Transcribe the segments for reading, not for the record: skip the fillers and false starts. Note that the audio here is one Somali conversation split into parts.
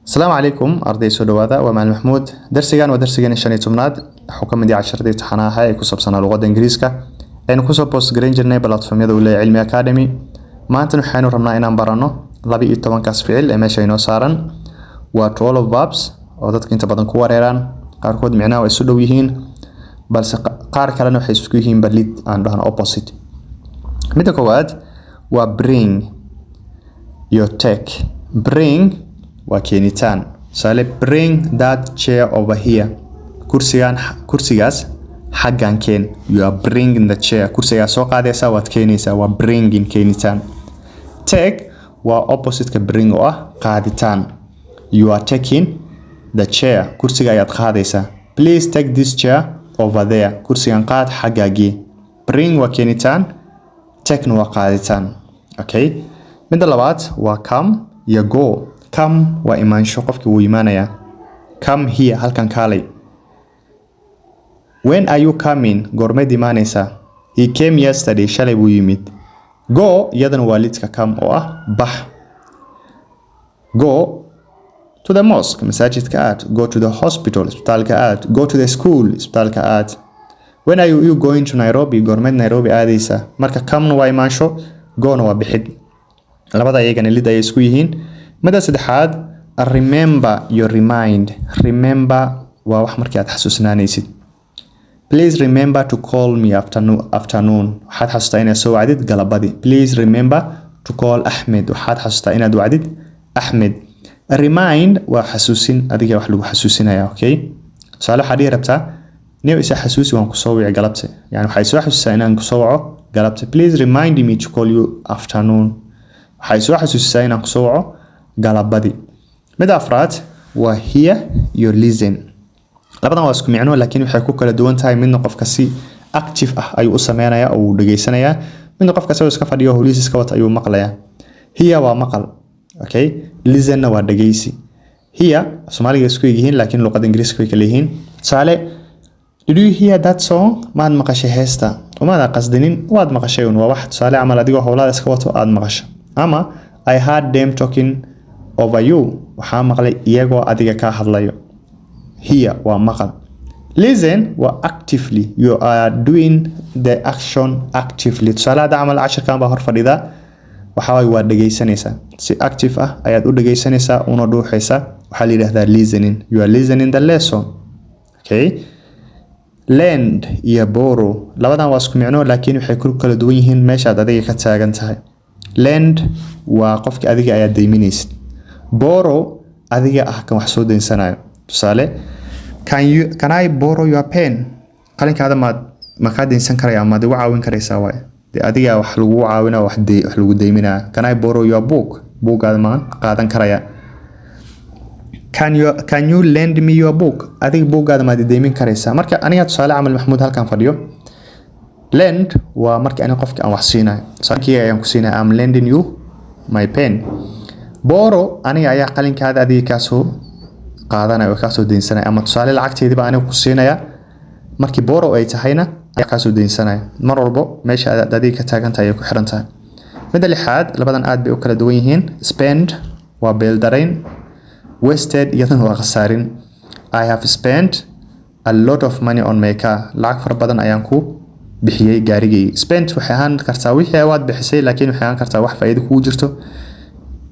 Asalaamu calaykum arday, soo dhawaada. Waa Macalin Maxamuud. Darsigan waa darsigeena 15aad. Wuxuu ka mid yahay casharadii taxanaha ee ku saabsanaa luqadda Ingiriiska aynu kusoo post gareyn jirnay platformyada uu leeyahay Cilmi Academy. Maantana waxaynu rabnaa inaan baranno 12-kaas ficil ee meesha inoo saaran. Waa 12 verbs oo dadka inta badan ku wareeraan. Qaarkood micnaha waa isu dhow yihiin, balse qaar kalena waxay isku yihiin balid aan dhahno opposite. Midda koowaad waa bring iyo take. Bring waa keenitaan. Tusaale, "Bring that chair over here." Kursigan, kursigaas xaggan keen. You are bringing the chair. Kursigaas soo qaadaysaa, waad keenaysaa. Waa bringing, keenitaan. Take waa opposite-ka bring oo ah qaaditaan. You are taking the chair. Kursiga ayaad qaadaysaa. "Please take this chair over there." Kursigan qaad, xaggaagii. Bring waa keenitaan, take waa qaaditaan. Okay, midda labaad waa come iyo go. Come waa imaansho, qofkii wuu imaanayaa. "Come here." Halkan kaalay. "When are you coming?" Goormeed imaanaysaa? "He came yesterday." Shalay buu yimid. Go iyadana waa lidka come oo ah bax. "Go to the mosque." Masaajidka aad. "Go to the hospital." Isbitaalka aad. "Go to the school." Isbitaalka aad. "When are you going to Nairobi?" Goormeed Nairobi aadaysaa? Marka come waa imaansho, gona waa bixid. Labada iyagana lid ayay isku yihiin. Midda saddexaad, remember iyo remind. Remember waa wax markii aad xasuusnaanaysid. "Please remember to call me afternoon." Waxaad xasuustaa inaad soo wacdid galabadii. "Please remember to call Axmed." Waxaad xasuustaa inaad wacdid Axmed. Remind waa xasuusin, adiga wax lagu xasuusinaya. Okay, tusaale, waxaad dhihi rabtaa, "Niyow, isa xasuusi, waan kusoo wici galabta." Yani waxay soo xasuusisaa inaan kusoo waco galabta. "Please remind me to call you afternoon." Waxay soo xasuusisaa inaan kusoo waco galabadii. Midda afraad waa hear iyo listen. Labadan waa isku micno, laakiin waxay ku kala duwan tahay midna qofka si active ah ayuu u sameynaya oo uu dhegeysanayaa, midna qofka isagoo iska fadhiyo, howlihiisa iska wata ayuu maqlayaa. Hear waa maqal, okay, listenna waa dhegeysi. Hear Soomaaliga isku yihiin, laakiin luqadda Ingiriiska way kala yihiin. Tusaale, "Did you hear that song?" Maad maqashay heesta? Umaada qasdinin, waad maqashay un. Waa wax tusaale camal adigoo howlaha iska wato aad maqasho. Ama "I heard them talking over you." Waxaa maqlay iyagoo adiga kaa hadlayo. Hear waa maqal. Listen waa actively, you are doing the action actively. Tusaale, hadda camal cashirkan baa hor fadhidaa, waxa waaye waa dhegeysanaysaa. Si active ah ayaad u dhegeysanaysaa una dhuuxaysaa. Waxaa la yidhahdaa listening. You are listening the lesson. Okay, lend iyo borrow, labadan waa isku micno, laakiin waxay ku kala duwan yihiin meeshaad adiga ka taagan tahay. Lend waa qofki adiga ayaad deyminaysid. Borrow adiga ah kan wax soo deysanayo. Tusaale, "Can I borrow your pen?" Qalinkaada maad ma kaa deynsan karaya, maad igu caawin karaysaa? Waay dee adiga wax lagu caawina, wax lagu deyminaya. "Can I borrow your book?" Buuggaada maan qaadan karaya? "Can you lend me your book?" Adiga buuggaada maad deymin karaysaa? Marka aniga tusaale camal Maxamuud halkan fadhiyo, lend waa marka aniga qofka aan wax siinayo. Tusaale ayaan ku siinaya, "I'm lending you my pen." Borrow, aniga ayaa qalinkaada adiga kaasoo qaadanaya oo kaasoo deynsanaya. Ama tusaale, lacagteediba aniga ku siinaya. Markii borrow ay tahayna, ayaa kaasoo deynsanaya. Mar walbo meesha aad adiga ka taagan tahay ayay ku xiran tahay. Midda lixaad, labadan aad bay u kala duwan yihiin. Spend waa beeldarayn, wasted iyadana waa khasaarin. "I have spent a lot of money on my car." Lacag fara badan ayaan ku bixiyey gaarigayga. Spent waxay ahaan kartaa wixii waad bixisay, laakiin waxay ahaan kartaa wax faa'iido kugu jirto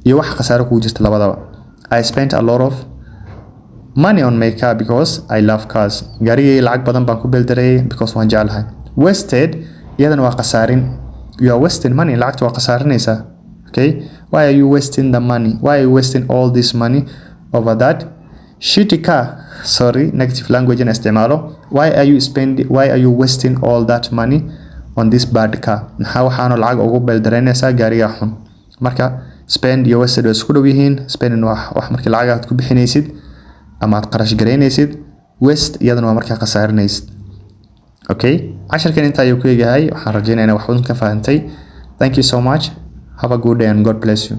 iyo wax khasaaro kugu jirto labadaba. "I spent a lot of money on my car because I love cars." Gaarigayga lacag badan baan ku beeldareeyay because waan jeclahay. Wasted iyadana waa khasaarin. You are wasting money. Lacagta waa khasaarinaysaa. Okay, "Why are you wasting the money? Why are you wasting all this money over that shitty car?" Sorry, negative language in isticmaalo. Why are you wasting all that money on this bad car?" Maxaa waxaanu lacag ugu beeldareynaysaa gaariga xun? Marka spend iyo wasted way isku dhow yihiin. Spending waa wax markii lacag aad ku bixinaysid ama aad qarash garaynaysid. Waste iyadana waa markaa khasaarinaysid. Okay, casharkan intaa ayuu ku egahay. Waxaan rajeynaya inaa wax badan ka fahantay. Thank you so much. Have a good day and God bless you.